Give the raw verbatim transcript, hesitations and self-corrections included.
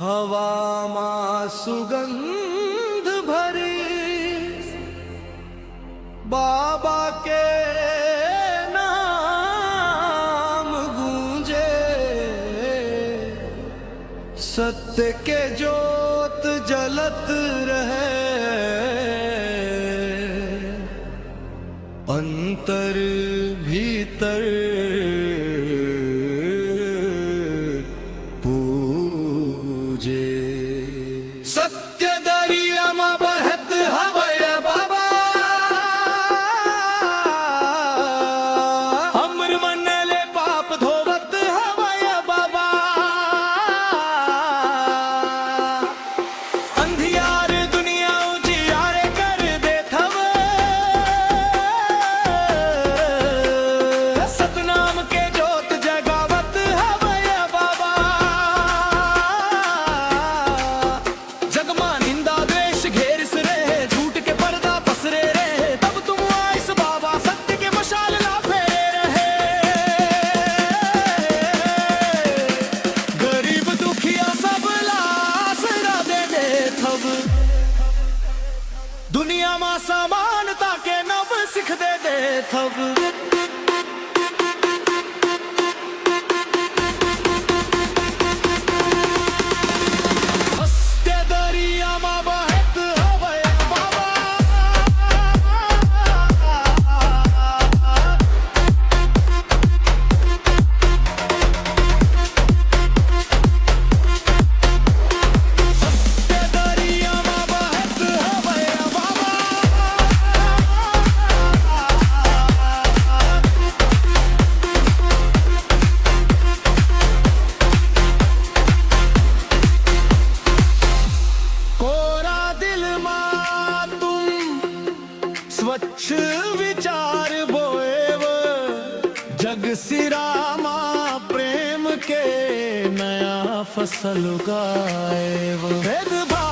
हवा मा सुगंध भरी बाबा के नाम गूंजे, सत्य के जोत जलत रहे अंतर भीतर पूजे। सत्य दरिया म बहत हवय बाबा, हमर मन ले पाप धोवत हवय बाबा। अंधियार दुनिया उजियार कर देत हवय, सतनाम के जोत जगावत हवय बाबा। जग मा निंदा द्वेष घेरिस रहे, झूठ के पर्दा पसरे रहे, तब तुम आइस बाबा, सत्य के मशाल ला फेरे रहे। गरीब दुखिया सब ला आसरा दे देथव, दुनिया मा समानता के नव सिख दे देथव। सत्य दरिया मा बहत हवय बाबा। सत्य दरिया मा बहत हवय बाबा। कोरा दिल मा तुम स्वच्छ विचार बोएव, जग सिरा मा प्रेम के नया फसल उगाएव। भेदभाव